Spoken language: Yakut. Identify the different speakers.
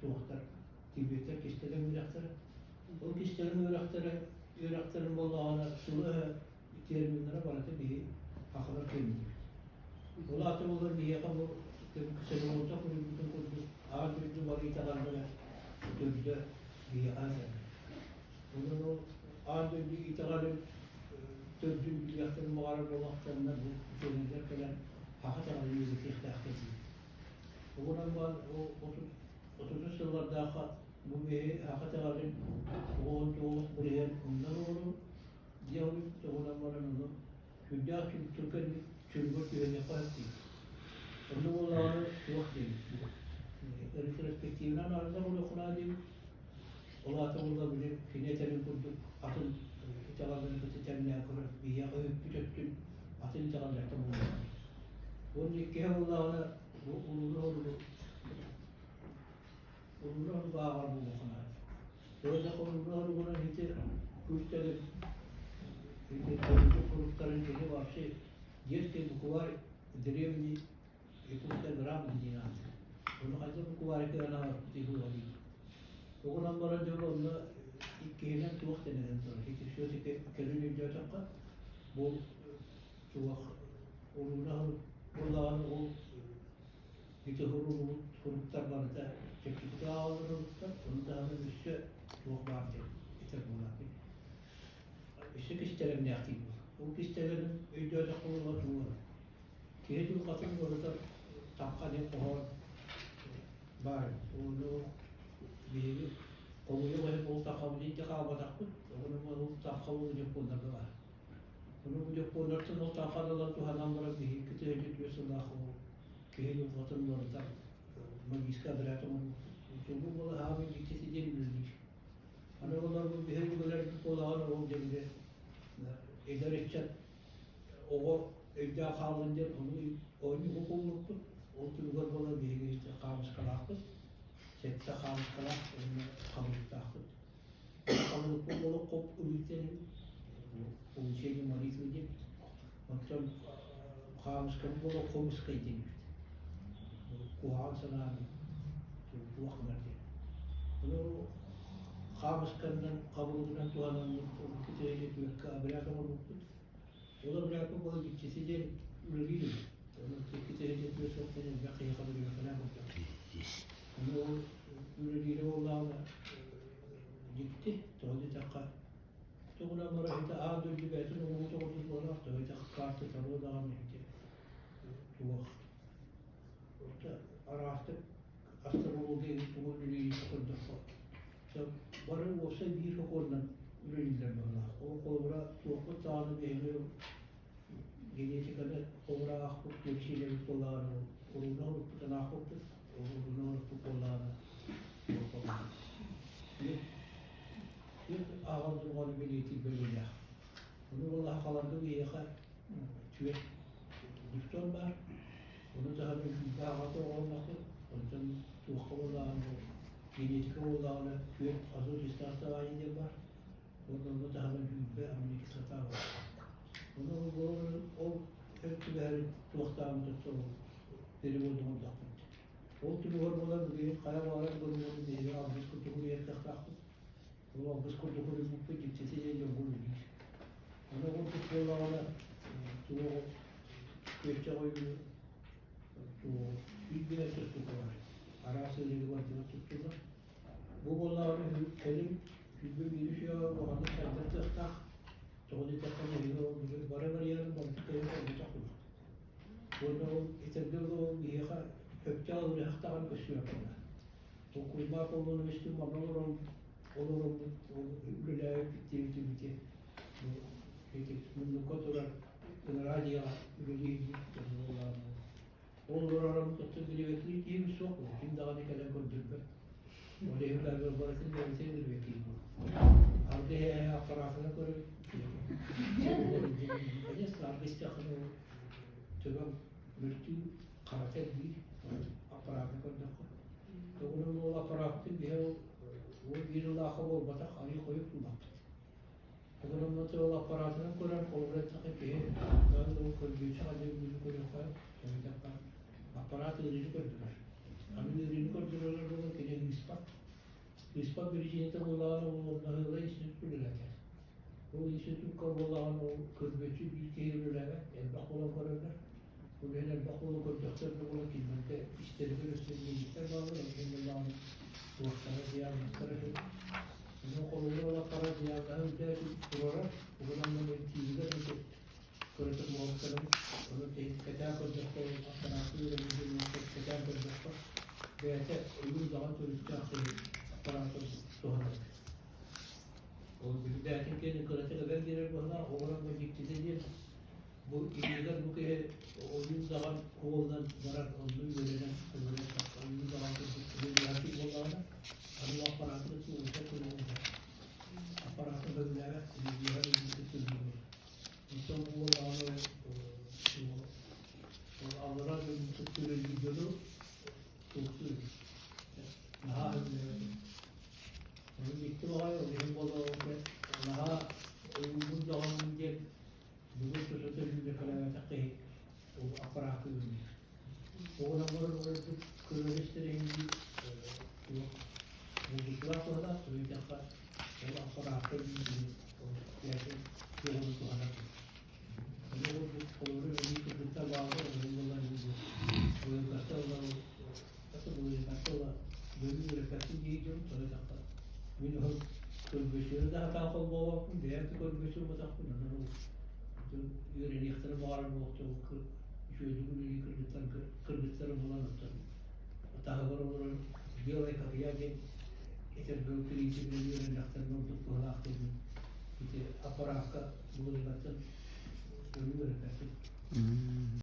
Speaker 1: туохтар тибеттэр кистэлэҥ үөрэхтэрэ. Ол кистэлэҥ үөрэхтэрэ үөрэхтэрин буоллаҕына тыла-өһө терминнэрэ барыта биһи сахалар киэннибит. Ол аата буолар биһиэхэ бу ксенофонтов суруйбутун курдук аан дойду бары итэҕэллэрэ төрдө биһиэхэ сытар. Онон ол аан дойду итэҕэлин төрдүн билиэхтэрин баҕарар буоллахтарына бу учуонайдар кэлэн саха итэҕэлин үөрэтиэхтээхтэр диир. Угунан баар отутус сыллардаахха бу биһи саха итэҕэлин 99% умнан олоруу диэн туһунан баран ону сүрдээх түргэнник чөлүгэр түһэниэххэ сөп дии. Онно буоллаҕына туох диэбит ретроспективынан арыта көрүөххүнэ диэбит. Ол аата буолла били кини этэрин курдук атын итэҕэллэри кытта тэҥнээн көрөр биһиэхэ үппүт өттүн атын итэҕэллэртэн буоллаҕа. Уонна иккиһэ буоллаҕына бу улууну Уруна бааҕар буолуоххуна. Тоҕо уруна уругунан ити күүстэрин ити куруктарын кини вообще детский букварь древний якутской грамоты диэн ааттыыр. Ону хайдах букварь кыанаабаппыт иһуолий. Оҕунан баран дьон онно иккиһинэн туох дэнэн турар. Ити все-таки кэлин өйдөөтөххө бу туох уруна буоллаҕына ол Ити суругубут суруктар барыта чэпчэкитик ааҕыллар суруктар, ону таһынан өссө туох баар диэн этэр буолаатый. Өссө кистэлэҥнээхтик буол. Ол кистэлэҥин өйдөөтөххө буолла тугу Киһи дьылҕатын барыта таҥха диэн хоһоон баар. Ону биһиги хомуйуох иһин ол таҥхабыт илдьэ хаалбатахпыт. Ону ол таҥха ол дьоппуоннарга баар. Ону бу дьоппуоннартан ол таҥханы ылан туһанан баран биһиги 2004 сыллаах ол киһи дьылҕатын уларытар магическай отряд оҥорбуппут. Бу буола хаамыы дьиктити диэн үлэлиир. Аны олор бу биһиги үлэлэрбит буолаҕын ол дьэҥҥэ эдэр ыччат оҕо өйдөөх хааллын диэн ону оонньуу куллуппут. Ол түмүгэр буола биһиги хаамыскалаахпыт, сэттэ хаамыскалаах уонна хабылыктаахпыт. Хабылыкпыт буола хоп ылыы получение молитвы диэн. Оттон хаамыскабыт буола хомускай диэн эбит. Куһаҕан санааны туох гынар диэн. Ону хаамысканнан хабылыгынан туһанаммыт китэйи түөккэ обряд оҥорбуппут. Ол обрядка буола дьикчити диэн үлэлиир эбит. Ону китэйи түө суохтан элбэх киһи хабырыйыахтаах буолбут. Ону ол үлэлиирэ буоллаҕына дьикти, тоҕо диэтэххэ Тугунан баран ити аан дойду бэйэтин оҥоһуута курдук буоллах, төһө карта таруо даҕаны ити туох араастык астрология тугу үлэлиир көрдөххө бары уопсай биир сокуонунан үлэлииллэр быһыылаах. Ол холобура туохпут даҕаны биһиги генетиканы холобура аахпыт лечениебит буоллаҕына уруна уруккутун аахпыппыт, уруна урукку буоллаҕына Түөрт ааҕар дорҕоону бэлиэтиир бэлиэлээх. Ону буоллаҕа халарга биһиэхэ түөрт дифтон баар. Ону таһынан күүпэ аҕата оҕолоннохпут. Онтон туохха буоллаҕына генетика буоллаҕына түөрт азот истаастаҕаайы диэн баар. Уонна ону таһынан күүпэ аминокислота баар. Ону ол өр түбэһэрин туохтаабыт ол перевод оҥордохпут. Ол түмүгэр буолан билигин хайа баҕарар бырыһыаны биһиги алгыс курдук уруйар кыахтаахпыт. Ол алгыс курдук уруйбуппут дьиктитэ диэн дьоҥҥо үлэлиир. Аны ол курдук буоллаҕына туох күөччэх ойууну туох биир тустуука бар. Араас ыарыыга барытыгар туттуллар. Бу буоллаҕына кэлин 21 үйэҕэ улаханнык сайдар кыахтаах. Тоҕо диэтэххэ нэһилиэк ол бары барыйарын барыта кыайан көрбөтөх курдук. Уонна ол этэргэ дылы ол биһиэхэ өптөөх ыарыһахтааҕын көстүбэт буолла. Ол Кузьма Аполлоновичтыын манна олорон олороммут ол үлэлээбиппит диэбитим ити ити муннукка турар радиоҕа үлэлиирбит ол олорорум кытта бирибэтии киһим суох буолла ким даҕаны кэлэн көрдөрбөт. Ол иһин барытын бэйэтэ бирибэтии буолла. Аргы эһэ аппараатынан көрөбүт. Конечно, аргы истэххинэ ол төбөҥ мөлтүү харата элбиир аппараатын көрдөххө. Тоҕунан ол аппарааппытын биһэ ол ол биир ылаахха буолбатах арыы хойут буллахпыт. Тоҕунан ол аппараатынан көрөн холобура эттэххэ киһи даҕаны ол көрдүүчү хадьы көрүөххэ эбитэххэ аппараат ыарыыны көрдөрөр. Аны ыарыыны көрдөрөрөр буолан кини ыыспат. Сыыспат биричиинэтэ буоллаҕына ол онно институт үлэлээтэ. Ол институкка буоллаҕына ол көрбүөччү биир киһи үлэлээбэт, элбэх буолан көрөллөр. Ол иһин элбэх буолан көрдөхтөрүнэ буолан кинилэргэ истэригэр өссө медиктэр бааллар, ол иһин буоллаҕына туохтара диагнозтара үһү. Онон холобур ылахтара диагноһы үрдээтин турара, угунан эмтииригэр кыратык буолтарын, ону кэтээн көрдөххө, аппарааты үөрэммит кэтээн көрдөххө, бэйэтэ ойуун-даҕан төрүттээх киһи аппараатын туһанар. Ол бэйэтин киэнин кыратык эбэн биэрэр быһыылаах, оҕолор бу дьиктитэ диэн, бу илиигэр бу киһи ойуун-даҕан уолунан баран онно үөрэнэн, көмөлөөн ойуун-даҕан курдук үлэлээхтик буоллаҕына, аны аппараатын уута көрүҥ аппараатын көмөлөөбөт, илиигэр илиитин көрдүүр. Онтон уол аны аллараа дойдуттан төрөйбүт дьону туохтуур наһаа өйдөөбөтүм. Ону дьикти баҕайы, ол иһин буолла наһаа ойуубун даҕаны диэн бүгүн сосото сүүрэкэлээбэтэх киһи ол аппараакка үүннүр. Оҕонон баран олорбут көрөр-истэр иһин туох булгуччулаах туһалаах, суруйдахха ол аппараакка үүннүр ол бэйэтин туоҕун туһанар. Ону ол холобура өлүү кыргыттар бааллар, ол буоллар былыргыта ыла былыргыта ыла дьону үөрэппэппин дии дьон тоҕо мин ол көрбүөччүнү да сатаан холбообоппун, бэйэм да көрбүөччү буолбатахпын, онон ол үөрэниэхтэрэ баҕарар буолуохтара үчүгэйдик үлэлии кыргыттар кыргыттары булан оттон таһыгар олорон белай как я диэн этэргэ принципинэн үөрэннэхтэринэ ордук туһалаах диэн ити аппараакка былыргаттан көрүү үөрэппэппин.